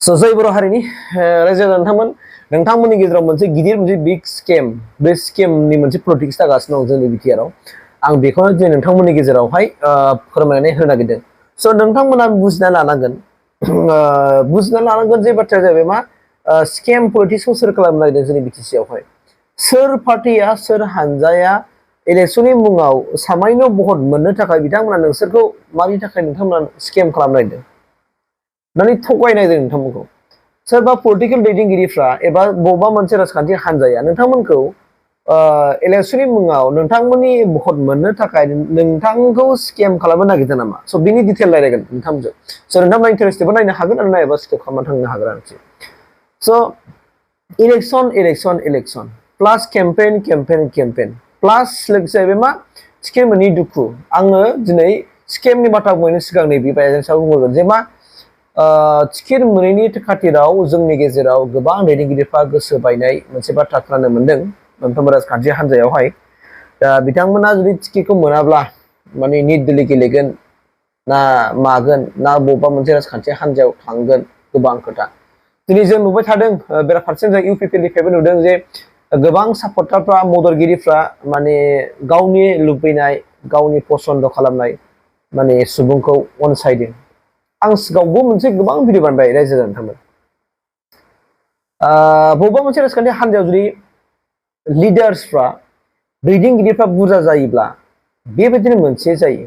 जय बर' हारिनि रायजो नोंथांमोननि गेजेराव मोनसे गिदिर मोनसे बिग स्केम बे स्केमनि मोनसे पलिटिक्स जागासिनो दं जोंनि बिटिआरआव आं बेखौनो दिनै नोंथांमोननि गेजेरावहाय फोरमायनानै होनो नागिरदों। स' नोंथांमोना बुजिना लानांगोन जे बाथ्राया जाहैबाय मा स्केम पलिटिक्सखौ सोर खालामनो नागिरदों जोंनि बिटिसि आवहाय सोर पार्टिया सोर हानजाया इलेक्शननि मुङाव सामान्य भट मोननो थाखाय बिथांमोना नोंसोरखौ मानि थाखाय नोंथांमोना स्केम खालामनो नागिरदों माने थगायनायदों नोंथांमोनखौ सोरबा पलिटिकेल दैदेनगिरिफ्रा एबा बबेबा मोनसे राजखान्थि हान्जाया नोंथांमोनखौ इलेक्शननि मुङाव नोंथांमोननि भट मोननो थाखाय नोंथांखौ स्केम खालामनो नागिरदों नामा स' बिनि डिटेल रायलायगोन नोंथांमोनजों स' नोंथांमोना इन्टारेस्टेडबो नायनो हागोन आरो नायाबा स्किप खालामना थांनो हागोन आरोखि स' इलेक्शन प्लास केम्पेन प्लास लोगोसे बे मा स्केम मोननि दुखु आङो दिनै स्केमनि बाथ्रा बुंनायनि सिगां नैबे बायजों सायाव बुंगोन जे मा टिकेट मोनैनि खाथिराव जोंनि गेजेराव गोबां दैदेनगिरिफ्रा गोसो बायनाय मोनसे बाथ्रा खोनानो मोनदों मोनफ्रोमबो राजखान्थि हान्जायावहाय दा बिथांमोना जुदि टिकेटखौ मोनाब्ला माने निर्दलीय गेलेगोन ना मागोन ना बबेबा मोनसे राजखान्थि हान्जायाव थांगोन गोबां खोथा दिनै जों नुबाय थादों बेराफारसेजों इउपिपिएलनिफ्रायबो नुदों जे गोबां सापर्टारफ्रा मददगिरिफ्रा माने गावनि लुबैनाय गावनि पसन्द खालामनाय माने सुबुंखौ अनसायदों आं सिगाङावबो मोनसे गोबां भिडिअ बानायबाय रायजो नोंथांमोन बबेबा मोनसे राजखान्थि हान्जायाव जुदि लिडार्सफ्रा दैदेनगिरिफ्रा बुरजा जायोब्ला बेबायदिनो मोनसे जायो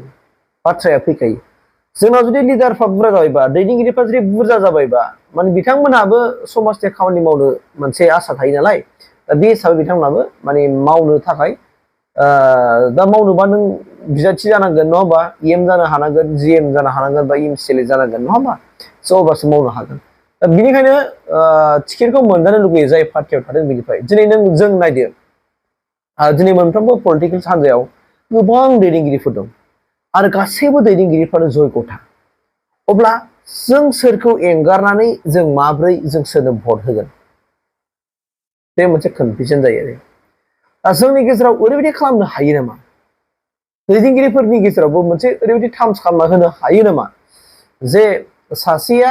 बाथ्राया फैखायो जोंनाव जुदि लिडारफ्रा बुरजा जाबायबा दैदेनगिरिफ्रा जुदि बुरजा जाबायबा माने बिथांमोनहाबो समाजनि खामानि मावनो मोनसे आसा थायो नालाय दा बे हिसाबै बिथांमोनाबो माने मावनो थाखाय दा मावनोबा नों बिजाथि जानांगोन नङा होमबा एम जानो हानांगोन जिएम जानो हानांगोन बा एमसिएलए जानांगोन नङा होमबा स' अब्लासो मावनो हागोन दा बिनिखायनो टिकेटखौ मोनजानो लुगैयो जाय पार्टियाव थादों बिनिफ्राय दिनै जों नायदो दिनै मोनफ्रोमबो पलिटिकेल हान्जायाव गोबां दैदेनगिरिफोर दं आरो गासैबो दैदेनगिरिफ्रानो जयग'था अब्ला जों सोरखौ एंगारनानै जों माब्रै जों सोरनो भट होगोन बे मोनसे कनफिउजन जायो आरो दा जोंनि गेजेराव ओरैबायदि खालामनो हायो नामा दैदेनगिरिफोरनि गेजेरावबो मोनसे ओरैबायदि टार्म्स खालामना होनो हायो नामा जे सासेया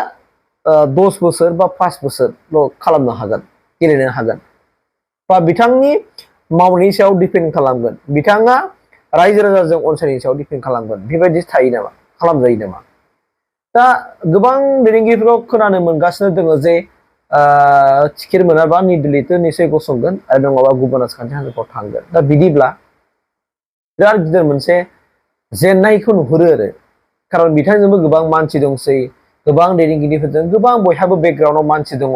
10 बोसोर बा 5 बोसोरल' खालामनो हागोन गेलेनो हागोन बा बिथांनि मावनायनि सायाव डिपेन्ड खालामगोन बिथाङा रायजो राजाजों अनसायनायनि सायाव डिपेन्ड खालामगोन बेबायदि थायो नामा खालामजायो नामा दा गोबां दैदेनगिरिफोरखौ खोनानो मोनगासिनो दङ जे टिकेट मोनाबा निर्दलीयथ' निसय गसंगोन आरो नङाबा गुबुन राजखान्थि हान्जाफ्राव थांगोन दा बिदिब्ला बिराद गिदिर मोनसे जेननायखौ नुहुरो आरो खारन बिथांजोंबो गोबां मानसि दंसै गोबां दैदेनगिरिफोरजों गोबां बयहाबो बेकग्राउन्डआव मानसि दङ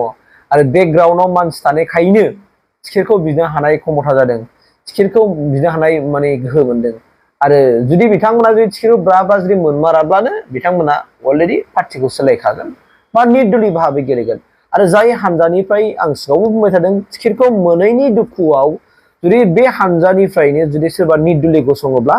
आरो बेकग्राउन्डआव मानसि थानायखायनो टिकेटखौ बिनो हानाय क्षमता जादों टिकेटखौ बिनो हानाय माने गोहो मोनदों आरो जुदि बिथांमोना जुदि टिकेटखौ ब्रा जुदि मोनमाराब्लानो बिथांमोना अलरेडि पार्टिखौ सोलायखागोन बा निर्दलीय भाबै गेलेगोन आरो जाय हान्जानिफ्राय आं सिगाङावबो बुंबाय थादों टिकेटखौ मोनैनि दुखुआव जुदि बे हान्जानिफ्रायनो जुदि सोरबा निर्दलीय गसङोब्ला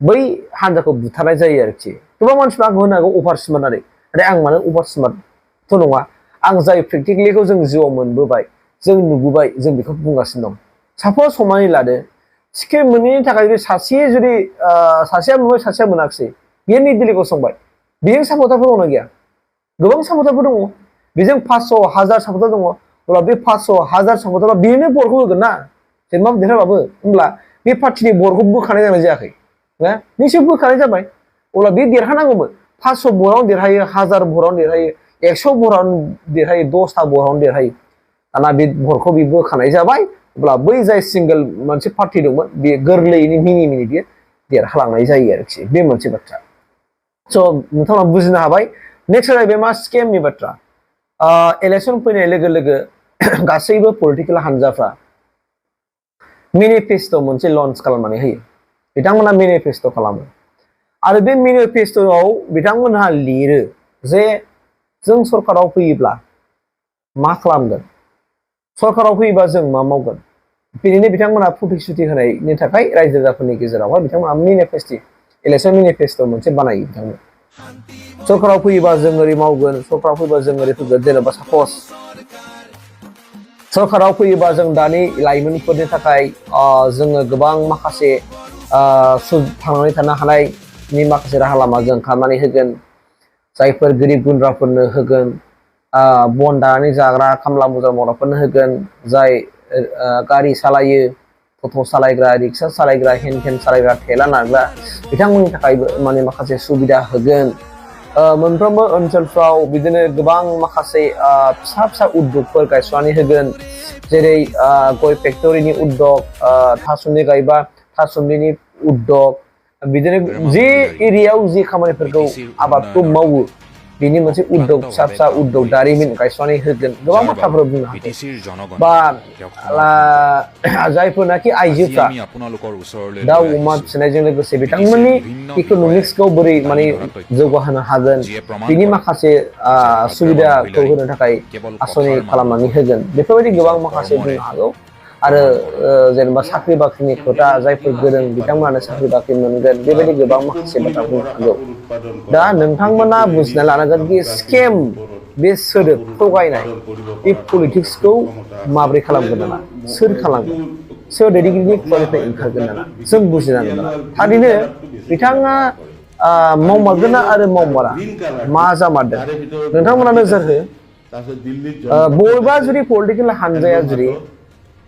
बै हान्जाखौ बुथारनाय जायो आरोखि गोबां मानसिफ्रा आंखौ होनो हागौ अभार स्मार्ट होननानै नाथाय आं मानो अभार स्मार्टथ' नङा आं जाय प्रेक्टिकेलिखौ जों जिउआव मोनबोबाय जों नुबोबाय जों बेखौ बुंगासिनो दं सापज हमनानै लादो टिकेट मोनैनि थाखाय जुदि सासेया मोनबाय सासेया मोनाखिसै बेयो निर्दलीय गसंबाय बेजों सापर्टारफोर दंना गैया गोबां सापर्टारफोर दङ बेजों 500,000 सापर्टार दङ अब्ला बे 500,000 सापर्टारआ बेनो भटखौ होगोन ना जेनेबा देरहाबाबो होमब्ला बे पार्टिनि भटखौ बोखानाय जानाय जायाखै ना निसय बोखानाय जाबाय अब्ला बे देरहानांगौमोन 500 भटआवनो देरहायो 1000 भटआवनो देरहायो 100 भटआवनो देरहायो 10टा भटआवनो देरहायो दाना बे भटखौ बे बोखानाय जाबाय अब्ला बै जाय सिंगल मोनसे पार्टि दंमोन बे गोरलैयैनो मिनि बियो देरहालांनाय जायो आरोखि बे मोनसे बाथ्रा स' नोंथाङा बुजिनो हाबाय नेक्स्ट जाहैबाय मा स्केमनि बाथ्रा इलेक्शन फैनाय लोगो लोगो गासैबो पलिटिकेल हान्जाफ्रा मेनिफेस्ट' मोनसे लन्च खालामनानै होयो बिथांमोना मेनिफेस्ट' खालामो आरो बे मेनिफेस्ट'आव बिथांमोनहा लिरो जे जों सरकाराव फैयोब्ला मा खालामगोन सरकाराव फैयोबा जों मा मावगोन बेनिनो बिथांमोनहा प्रतिश्रुति होनायनि थाखाय रायजो राजाफोरनि गेजेरावहाय बिथांमोनहा मेनिफेस्टि इलेक्शन मेनिफेस्ट' मोनसे बानायो बिथांमोन सरकाराव फैयोबा जों ओरै मावगोन सरकाराव फैयोबा जों ओरै फैगोन जेनेबा सापज सरकाराव फैयोबा जों दानि लाइमोनफोरनि थाखाय जोङो गोबां माखासे थांनानै थानो हानायनि माखासे राहा लामा जों खालामनानै होगोन जायफोर गोरिब गुन्द्राफोरनो होगोन बन दानानै जाग्रा खामला मुजा मावग्राफोरनो होगोन जाय गारि सालायो टट' सालायग्रा रिक्सा सालायग्रा हेन टेन सालायग्रा थेला नारग्रा बिथांमोननि थाखायबो माने माखासे सुबिदा होगोन मोनफ्रोमबो ओनसोलफ्राव बिदिनो गोबां माखासे फिसा फिसा उद्दगफोर गायसननानै होगोन जेरै गय फेक्टरिनि उद्दग थासुमलि गायबा थासुमलिनि उद्दग बिदिनो जे एरियायाव जे खामानिफोरखौ आबादखौ मावो बिनि मोनसे उद्दग फिसा फिसा उद्दग दारिमिन गायसननानै होगोन गोबां बाथ्राफोर बुंनो हागौ बा जायफोरनाखि आइजोफ्रा दाउ अमा फिसिनायजों लोगोसे बिथांमोननि इक'नमिक्सखौ बोरै माने जौगाहोनो हागोन बिनि माखासे सुबिदाखौ होनो थाखाय आसनि खालामनानै होगोन बेफोरबायदि गोबां माखासे बुंनो हागौ आरो जेनेबा साख्रि बाख्रिनि खोथा जायफोर गोरों बिथांमोनानो साख्रि बाख्रि मोनगोन बेबायदि गोबां माखासे बाथ्रा बुंनो हागौ दा नोंथांमोना बुजिना लानांगोन कि स्केम बे सोदोब थगायनाय बे पलिटिक्सखौ माबोरै खालामगोन दाना सोर खालामगोन सोर दैदेनगिरिनि खुगानिफ्राय ओंखारगोन दाना जों बुजिनांगोन दाना थारैनो बिथाङा मावमारगोना आरो मावमारा मा जामारदों नोंथांमोना नोजोर हो बबेबा जुदि पलिटिकेल हानजाया जुदि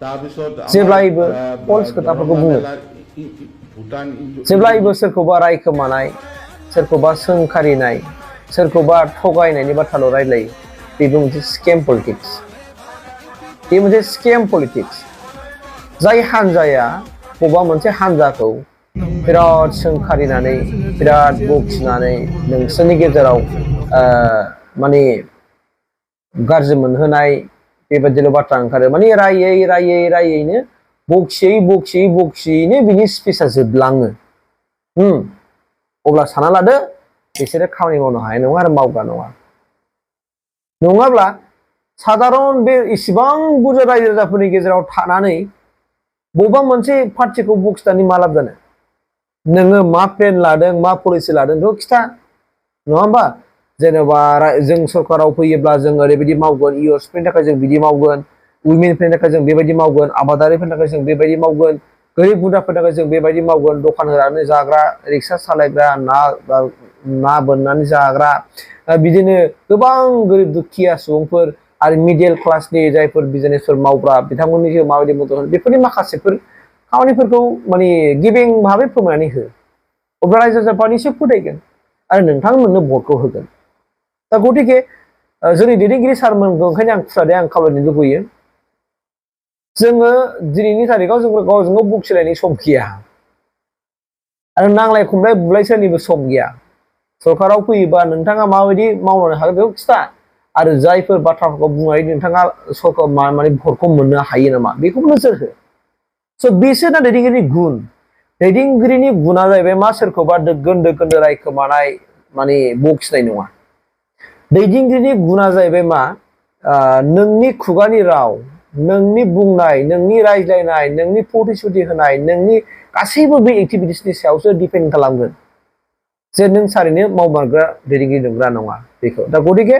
जेब्लायबो फल्स खोथाफोरखौ बुङो जेब्लायबो सोरखौबा रायखोमानाय सोरखौबा सोंखारिनाय सोरखौबा थगायनायनि बाथ्राल' रायलायो बेबो मोनसे स्केम पलिटिक्स बे मोनसे स्केम पलिटिक्स जाय हानजाया बबेबा मोनसे हानजाखौ बिराद सोंखारिनानै बिराद बखिनानै नोंसोरनि गेजेराव माने गाज्रि मोनहोनाय बेबायदिल' बाथ्रा ओंखारो माने रायै बखियैनो बिनि स्पेसा जोबलाङो अब्ला सानना लादो बिसोरो खामानि मावनो हानाय नङा आरो मावग्रा नङा नङाब्ला साधारन बे इसिबां बुरजा रायजो राजाफोरनि गेजेराव थानानै बबेबा मोनसे पार्टिखौ बखिनानै मा लाब जानो नोङो मा प्लेन लादों मा पलिसि लादों बेखौ खिथा नङा होमबा जेनेबा जों सरकाराव फैयोब्ला जों ओरैबायदि मावगोन इउथ्सफोरनि थाखाय जों बिदि मावगोन उइमेनफोरनि थाखाय जों बेबायदि मावगोन आबादारिफोरनि थाखाय जों बेबायदि मावगोन गोरिब गुन्द्राफोरनि थाखाय जों बेबायदि मावगोन दखान होनानै जाग्रा रिक्सा सालायग्रा ना बोननानै जाग्रा बिदिनो गोबां गोरिब दुखिया सुबुंफोर आरो मिडिल क्लासनि जायफोर बिजनेसफोर मावग्रा बिथांमोननि जिउ माबायदि मदद होनो बेफोरनि माखासेफोर खामानिफोरखौ माने गिबिं भाबै फोरमायनानै हो अब्ला रायजो राजाफ्रा निसय फोथायगोन आरो नोंथांमोननो भटखौ होगोन दा गतिके जोंनि दैदेनगिरि सारमोनखौ ओंखायनो आं खुस्रादे आं खावलायनो लुबैयो जोङो दिनैनि तारिखाव जों गावजों गाव बखिलायनाय सम गैया आरो नांलाय खमलाय बुलाय सोरनिबो सम गैया सरकाराव फैयोबा नोंथाङा माबायदि मावनो हागोन बेखौ खिथा आरो जायफोर बाथ्राफोरखौ बुंनानै नोंथाङा सरकार माने भटखौ मोननो हायो नामा बेखौबो नोजोर हो स' बिसोरना दैदेनगिरिनि गुन दैदेनगिरिनि गुना जाहैबाय मा सोरखौबा दोगोन रायखोमानाय माने बखिनाय नङा दैदेनगिरिनि गुना जाहैबाय मा नोंनि खुगानि राव नोंनि बुंनाय नोंनि रायज्लायनाय नोंनि प्रतिश्रुति होनाय नोंनि गासैबो बे एक्टिभिटिसनि सायावसो डिपेन्ड खालामगोन जे नों थारैनो मावमारग्रा दैदेनगिरि नंगौना नङा बेखौ दा गतिके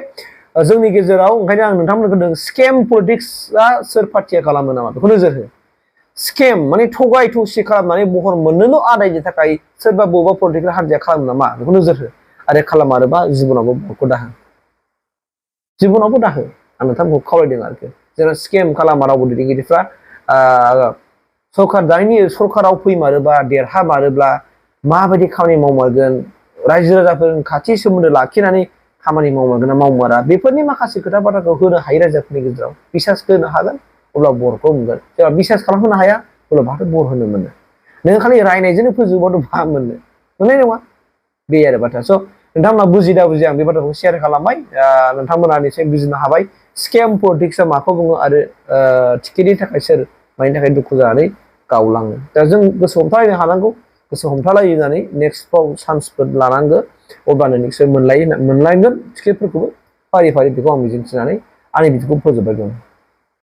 जोंनि गेजेराव ओंखायनो आं नोंथांमोनखौ होनदों स्केम पलिटिक्सआ सोर पार्टिया खालामो नामा बेखौ नोजोर हो स्केम माने थगाय थसि खालामनानै महर मोननोल' आदायनि थाखाय सोरबा बबेबा पलिटिकेल हान्जाया खालामो नामा बेखौ नोजोर हो आरो खालामारोबा जिबनावबो भटखौ दाहो आं नोंथांमोनखौ खावलायदों आरोखि जेराव स्केम खालामा रावबो दैदेनगिरिफ्रा सरकाराव फैमारोबा देरहामारोब्ला माबायदि खामानि मावमारगोन रायजो राजाफोरजों खाथि सोमोन्दो लाखिनानै खामानि मावमारगोन ना मावमारा बेफोरनि माखासे खोथा बाथ्राखौ होनो हायो रायजोफोरनि गेजेराव बिसास होनो हागोन अब्ला बरखौ मोनगोन जेब्ला बिसास खालामहोनो हाया अब्ला माथो बर होनो मोनो नों खालि रायनायजोंनो फोजोबाथ' मा मोननो मोननाय नङा बे आरो बाथ्रा स' नोंथांमोना बुजिदा बुजिया आं बे बाथ्राखौ शेयार खालामबाय नोंथांमोना निसय बुजिनो हाबाय स्केम पलिटिक्सआ माखौ बुङो आरो टिकेटनि थाखाय सोर मानि थाखाय दुखु जानानै गावलाङो दा जों गोसो हमथालायनो हानांगौ गोसो हमथालायनानै नेक्स्टफ्राव चान्सफोर लानांगौ अब्लानो निसय मोनलायगोन टिकेटफोरखौबो फारि फारि बेखौ आं मिजिंथिनानै आंनि बिदिखौ फोजोबबाय दं